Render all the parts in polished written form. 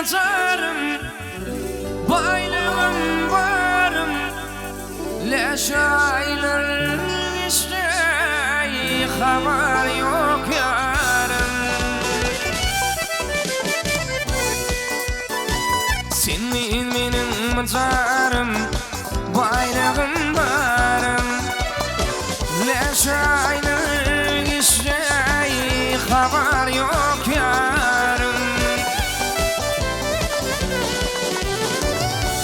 myjarym, Baýlygym barym, Läş aýlar geçdi, habar ýok ýarym. Sen meniň myjarym, Baýlygym barym, Läş aýlar geçdi, habar ýok ýarym.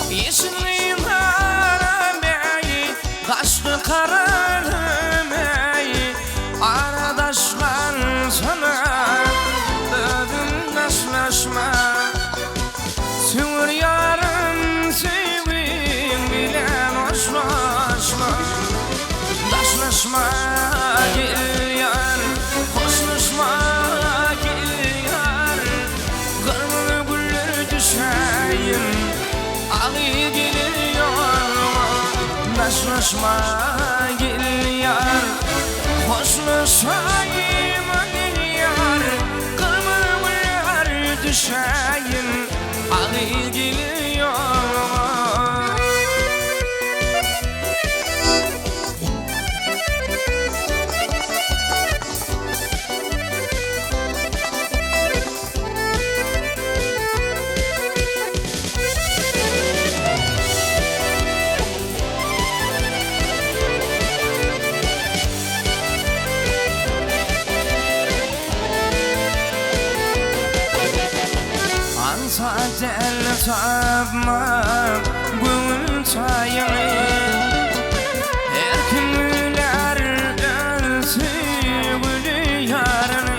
Yeşilliğin haramey, Kaçtı kararım ey, Aradaşlar sana Özüm daşlaşma. Sür yarım sevgin bilen hoşlaşma. Daşlaşma gel yar, Hoşlaşma gel yar. Kırmızı güller düşeyim, Alı geliyor. Daşlaşma gel yar, Hoşlaşayım gel yar. Kırmızı güller düşeyim, Alı geliyor. Ansa del tapma gönül çayını, Her kim güler ölsü gülü yarını.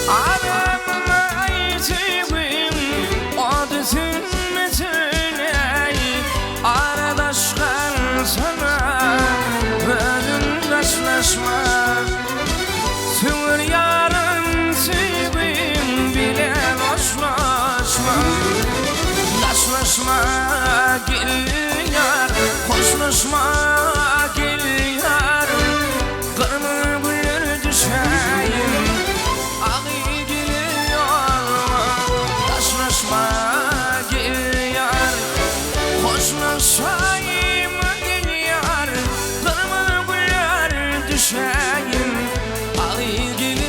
Adamın aytığın o düşünmesine, Aradaş kalsana özün daşlaşma. Sür yarın sevgin bile hoşlaşma. Daşlaşma gel yar, Hoşlaşma gel yar. Kırmızı güller düşeyim, Ağı geliyor. Daşlaşma gel yar, Hoşlaşayım gel yar. Kırmızı güller düşeyim, Ağı geliyor.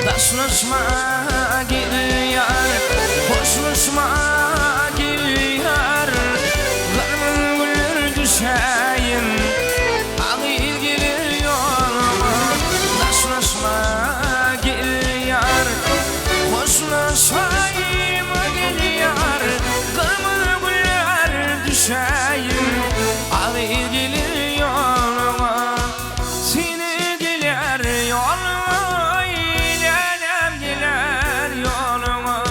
Daşlaşma gel yar, Hoşlaşma gel yar. Kırmızı güller düşeyim, Ağı geliyor. Daşlaşma gel yar, Hoşlaşayım gel yar. Kırmızı güller düşeyim, Ağı geliyor. Seni gelir yoluma, İlelem gelir yoluma.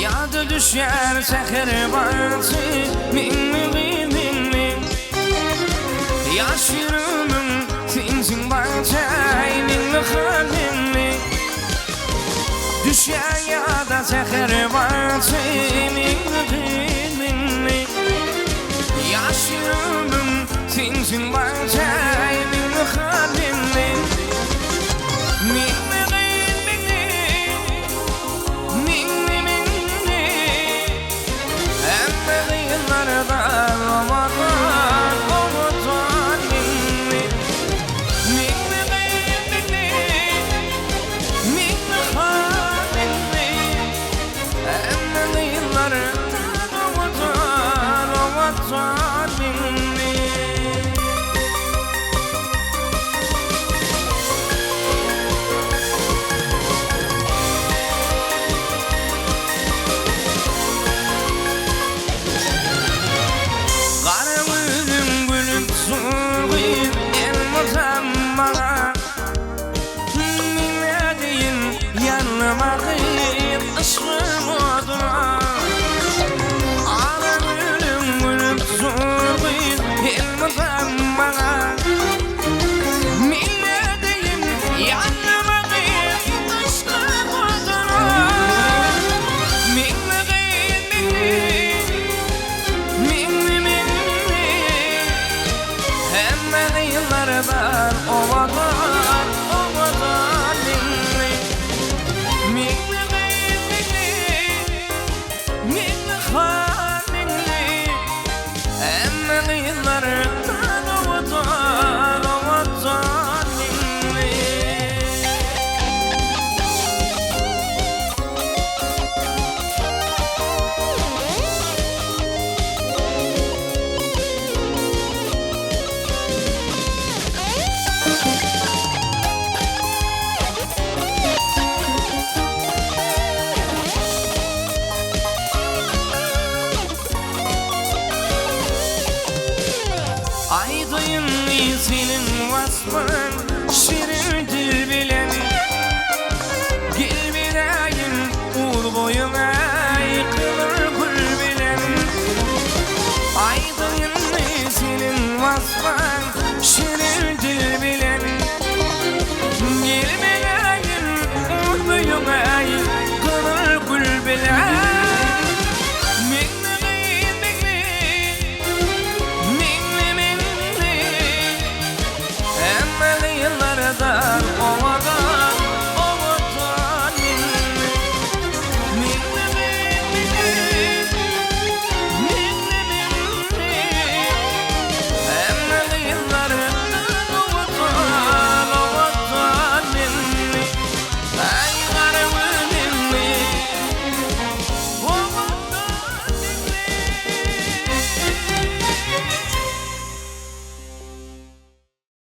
Yada düşer seher batı, Minni minni. Yaş yürümüm sensin batay, Minni halinni. Düşer yada seher batı, Minni minni. Yaş yürümüm sensin batay, Minni halinni. Minni minni, Minni minni. Emme yıllardan ovadan ovadan minni. Minni minni, Minni ha minni. Emme yıllardan ovadan. owadan meňli. Gara gözüň gülüp dur gyz elmydam maňa. Nädeýin ýanyma gyz yşgym oduna. Gara gözüň gülüp dur gyz elmydam maňa. Nädeýin ýanyma gyz yşgym oduna. Meňli gyz meňli, meňli meňli. Hemme gyzlardan owadan, owadan meňli. Meňli gyz meňli, meňli han meňli. Hemme gyzlardan owadan, owadan meňli. Aýdaýyn seniň waspyň.